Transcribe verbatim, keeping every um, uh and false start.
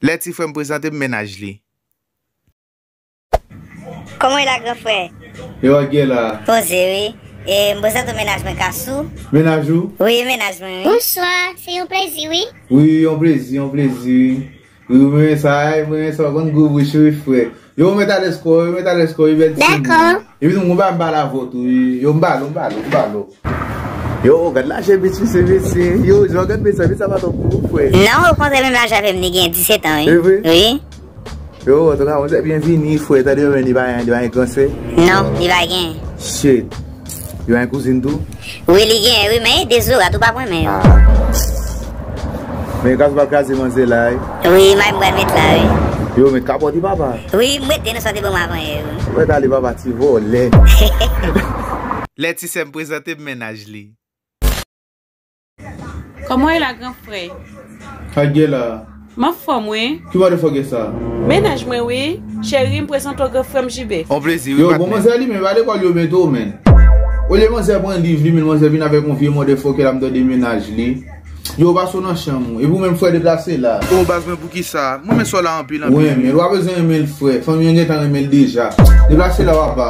Lè ti frè m prezante m mennaj li. Kòman w ye la, gran frè? E w ak gen la? Poze, wi. E, m prezante w mennaj mwen, Kasou. Mennaj ou? Wi, mennaj mwen, wi. Bonswa, se yon plezi, wi. Wi, yon plezi, yon plezi, wi. Wi, mwen renmen sa, ay, mwen renmen sa, w konn gwo bouch, wi, frè. Yo, mèt alèz kò, yo, mèt alèz kò, wi, bèl ti moun. Dakò. Epi tou, mwen ba m pale avè w tou, wi. Yo, m pale w, m pale w, m pale w. Yo, gad laje bitch, mesye, mesye. Yo, jan w gad mesye, mesye sa pa twò gwo, frè. Non, okontrè, menm laj avè m, li gen disèt an, wi. E vre? Wi. Yo, antouka, manzè byenvini, frè. Tande, men li pa gen, li pa gen gran sè? Non, li pa gen. Shit. Li pa gen kouzin tou? Wi, li gen, wi, men e de zorat, ou pa konn men yo. Ah. Men gaz pa kraze manzè la, wi. Wi, may mwen met la, wi. Yo, met kapòt li, papa. Wi, m rete nan sa w te ban m avan yè, wi. Ou mèt ale, papa, ti vòlè. Lè ti sè m prezante m mennaj li. Kòman w ye la, gran frè? Ak gen la. M anfòm, wi. Ki motherfucker sa? Mennaj mwen, wi. Cheri, m prezante w gran frè m Jibe. On plezi, wi, patnè. Yo, bon, manzè li menm, pa lekòl yo mete w, men. Olye manzè pran liv li, men manzè vin avèk yon vye motherfucker la, m tande mennaj li. Yo, pase w nan chanm ou. Epi w menm, frè, deplase la. Yo, baz mwen, poukisa? Mwen renmen sa w la anpil, anpil. Wi, men w pa bezwen renmen l, frè. Fanmi an gentan renmen l deja. Deplase la, papa.